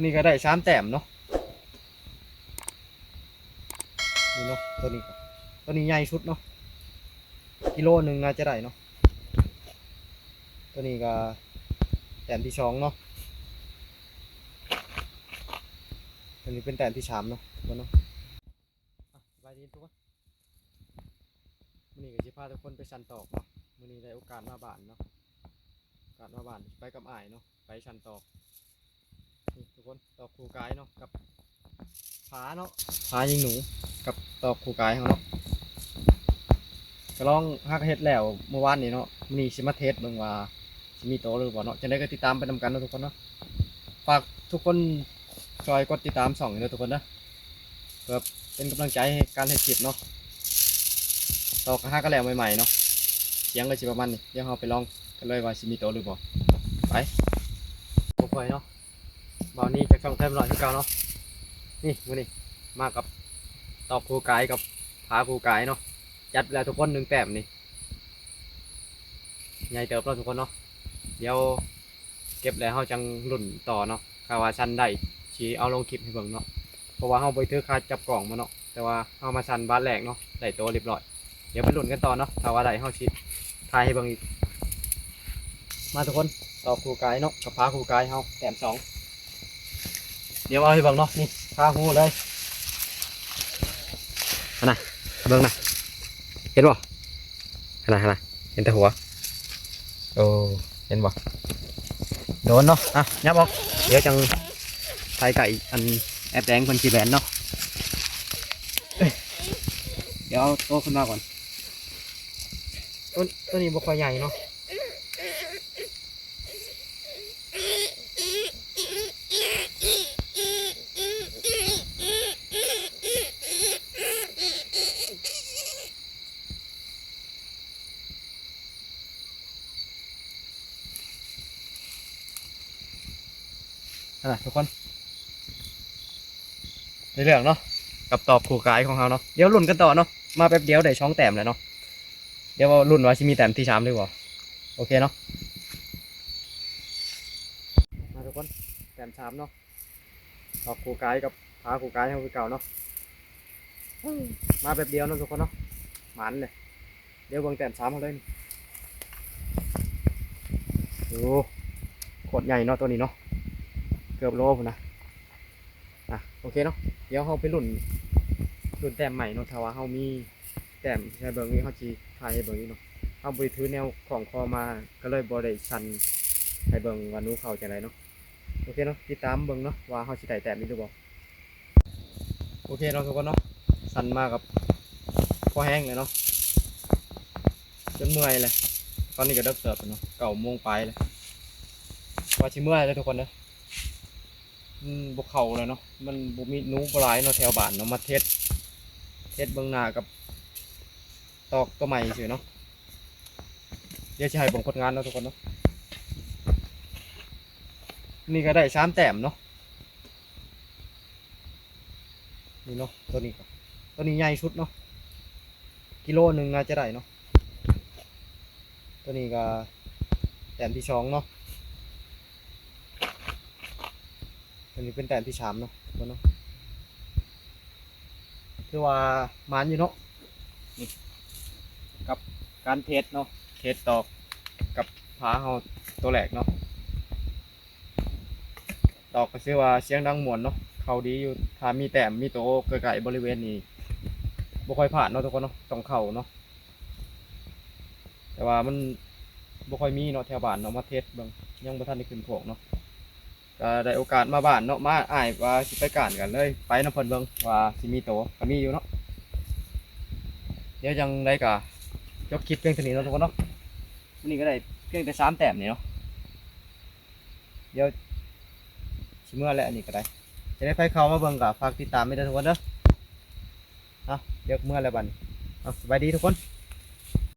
ນີ້ກໍໄດ້ສາມແຕ້ມເນາະ ນີ້ເນາະ ໂຕນີ້ ໂຕນີ້ໃຫຍ່ສຸດເນາະ ກິໂລໜຶ່ງໜ້າຈະໄດ້ເນາະ ໂຕນີ້ກໍແຕ້ມທີສອງເນາະ ໂຕນີ້ເປັນແຕ້ມທີສາມເນາະ ທຸກຄົນເນາະ ອ່ະ ສະບາຍດີທຸກຄົນ ມື້ນີ້ກໍຊິພາທຸກຄົນໄປສັນຕອກເນາະ ມື້ນີ້ໄດ້ໂອກາດມາບ້ານເນາະ ໂອກາດມາບ້ານ ໄປກັບອ້າຍເນາະ ໄປສັນຕອກ ນີ້ທຸກຄົນ ຕອກຄູ່ກາຍເນາະ ກັບຜາເນາະ ຜາຍິງໜູ ກັບຕອກຄູ່ກາຍເຮົາເນາະ ກໍລອງຫາເຮັດແລ້ວມື້ວານນີ້ເນາະ ມື້ນີ້ຊິມາເທສເບິ່ງວ່າຊິມີໂຕຫຼືບໍ່ເນາະ ຈັ່ງໃດກໍຕິດຕາມໄປນຳກັນເນາະທຸກຄົນເນາະ ຝາກທຸກຄົນຊ່ອຍກົດຕິດຕາມຊ່ອງເດີທຸກຄົນເດີ ເພື່ອເປັນກຳລັງໃຈໃນການເຮັດຄລິບເນາະ ຕອກຫາກໍແລ້ວໃໝ່ໆເນາະ ສຽງກໍຊິປະມານນີ້ ດຽວເຮົາໄປລອງກັນເລີຍວ່າຊິມີໂຕຫຼືບໍ່ ໄປ ບໍ່ຄ່ອຍເນາະ ບ່າວນີ້ຈາກຊ່ອງໄທມານ້ອຍຄືເກົ່າເນາະ ນີ້ມື້ນີ້ມາກັບຕອກຄູ່ກາຍກັບຜາຄູ່ກາຍເນາະ ຈັດໄປແລ້ວທຸກຄົນ ໜຶ່ງແຕ້ມນີ້ ໃຫຍ່ເຕີບເນາະທຸກຄົນເນາະ ດຽວເກັບແລ້ວເຮົາຈັ່ງລຸ້ນຕໍ່ເນາະ ຖ້າວ່າສັນໄດ້ຊິເອົາລົງຄລິບໃຫ້ເບິ່ງເນາະ ເພາະວ່າເຮົາບໍ່ໄດ້ຖືຂາຈັບກ້ອງມາເນາະ ແຕ່ວ່າເຮົາມາສັນບາດແລກເນາະ ໄດ້ໂຕຮຽບຮ້ອຍ ດຽວໄປລຸ້ນກັນຕໍ່ເນາະ ຖ້າວ່າໄດ້ເຮົາຊິຖ່າຍໃຫ້ເບິ່ງອີກ ມາທຸກຄົນ ຕອກຄູ່ກາຍເນາະ ກັບຜາຄູ່ກາຍເຮົາ ແຕ້ມສອງ ດຽວເອົາໃຫ້ເບິ່ງເນາະ ນີ້ຄາຫູເລີຍ ຫັ້ນນະ ເບິ່ງນະ ເຫັນບໍ່ ຫັ້ນນະ ຫັ້ນນະ ເຫັນແຕ່ຫົວ ໂອ້ ເຫັນບໍ່ ໂດນເນາະ ອ່ະ ຫຍັບອອກ ດຽວຈັ່ງຖ່າຍໃກ້ ອັນແອບແດງເພິ່ນຊິແລ່ນເນາະ ດຽວເອົາໂຕຂຶ້ນມາກ່ອນ ໂຕ ໂຕນີ້ບໍ່ຄ່ອຍໃຫຍ່ເນາະ ຫັ້ນນະທຸກຄົນ ໄດ້ເລື່ອງເນາະ ກັບຕອກຄູ່ກາຍຂອງເຮົາເນາະ ດຽວລຸ້ນກັນຕໍ່ເນາະ ມາແປັບດຽວໄດ້ສອງແຕ້ມແລ້ວເນາະ ດຽວເຮົາລຸ້ນວ່າຊິມີແຕ້ມທີສາມຫຼືບໍ່ ໂອເຄເນາະ ມາທຸກຄົນ ແຕ້ມສາມເນາະ ຕອກຄູ່ກາຍກັບຜາຄູ່ກາຍເຮົາຄືເກົ່າເນາະ ມາແປັບດຽວເນາະທຸກຄົນເນາະ ໝານເລີຍ ດຽວເບິ່ງແຕ້ມສາມເຮົາເລີຍ ໂອ້ ໂຄດໃຫຍ່ເນາະໂຕນີ້ເນາະ ເກືອບໂລພຸ້ນນະ ອ່ະ ໂອເຄເນາະ ດຽວເຮົາໄປລຸ້ນ ລຸ້ນແຕ້ມໃໝ່ເນາະ ຖ້າວ່າເຮົາມີແຕ້ມໃຫ້ເບິ່ງນີ້ ເຮົາຊິຖ່າຍໃຫ້ເບິ່ງອີກເນາະ ເຮົາບໍ່ໄດ້ຖືແນວຄ້ອງຄໍມາ ກໍເລີຍບໍ່ໄດ້ສັນໃຫ້ເບິ່ງວ່າໜູເຂົ້າຈັ່ງໃດເນາະ ໂອເຄເນາະ ຕິດຕາມເບິ່ງເນາະ ວ່າເຮົາຊິໄດ້ແຕ້ມອີກຫຼືບໍ່ ໂອເຄເນາະທຸກຄົນເນາະ ສັນມາກັບພໍແຮງເລີຍເນາະ ຈົນເມື່ອຍເລີຍ ຕອນນີ້ກໍເດິກເຕີບແລ້ວເນາະ ເກົ້າໂມງປາຍແລ້ວ ວ່າຊິເມື່ອຍເລີຍທຸກຄົນເດີ ມັນບໍ່ເຂົ້າແລ້ວເນາະ ມັນບໍ່ມີ ໜູບໍ່ຫຼາຍເນາະ ແຖວບ້ານເນາະ ມາເທສ ເທສເບິ່ງໜ້າກັບຕອກໂຕໃໝ່ຊື່ເນາະ ດຽວຊິໃຫ້ເບິ່ງຜົນງານເນາະທຸກຄົນເນາະ ນີ້ກໍໄດ້ສາມແຕ້ມເນາະ ນີ້ເນາະ ໂຕນີ້ກໍ ໂຕນີ້ໃຫຍ່ສຸດເນາະ ກິໂລໜຶ່ງໜ້າຈະໄດ້ເນາະ ໂຕນີ້ກໍແຕ້ມທີສອງເນາະ ໂຕນີ້ເປັນແຕ້ມທີສາມເນາະ ເບິ່ງເນາະ ຖືວ່າໝານຢູ່ເນາະ ນີ້ ກັບການເທສເນາະ ເທສຕອກກັບຜາເຮົາໂຕແລກເນາະ ຕອກກໍຊື່ວ່າສຽງດັງມ່ວນເນາະ ເຂົ້າດີຢູ່ ຖ້າມີແຕ້ມມີໂຕໃກ້ໆບໍລິເວນນີ້ ບໍ່ຄ່ອຍພາດເນາະທຸກຄົນເນາະ ຕ້ອງເຂົ້າເນາະ ແຕ່ວ່າມັນບໍ່ຄ່ອຍມີເນາະ ແຖວບ້ານເນາະ ມາເທສເບິ່ງ ຍັງບໍ່ທັນໄດ້ຂຶ້ນໂຄກເນາະ ກໍໄດ້ໂອກາດມາບ້ານເນາະ ມາ ອ້າຍວ່າຊິໄປການ ກໍເລີຍໄປນຳເພິ່ນເບິ່ງວ່າຊິມີໂຕ ກໍມີຢູ່ເນາະ ດຽວຈັ່ງໃດກໍຈົບຄລິບພຽງເທົ່ານີ້ເນາະທຸກຄົນເນາະ ມື້ນີ້ກໍໄດ້ພຽງແຕ່ສາມແຕ້ມນີ້ເນາະ ດຽວຊິເມືອແລ້ວ ອັນນີ້ກໍໄດ້ ຈະໄດ້ໃຜເຂົ້າມາເບິ່ງກໍຝາກຕິດຕາມໄວ້ເດີທຸກຄົນເດີ ເອົາ ດຽວເມືອແລ້ວບັດນີ້ ເອົາ ສະບາຍດີທຸກຄົນ.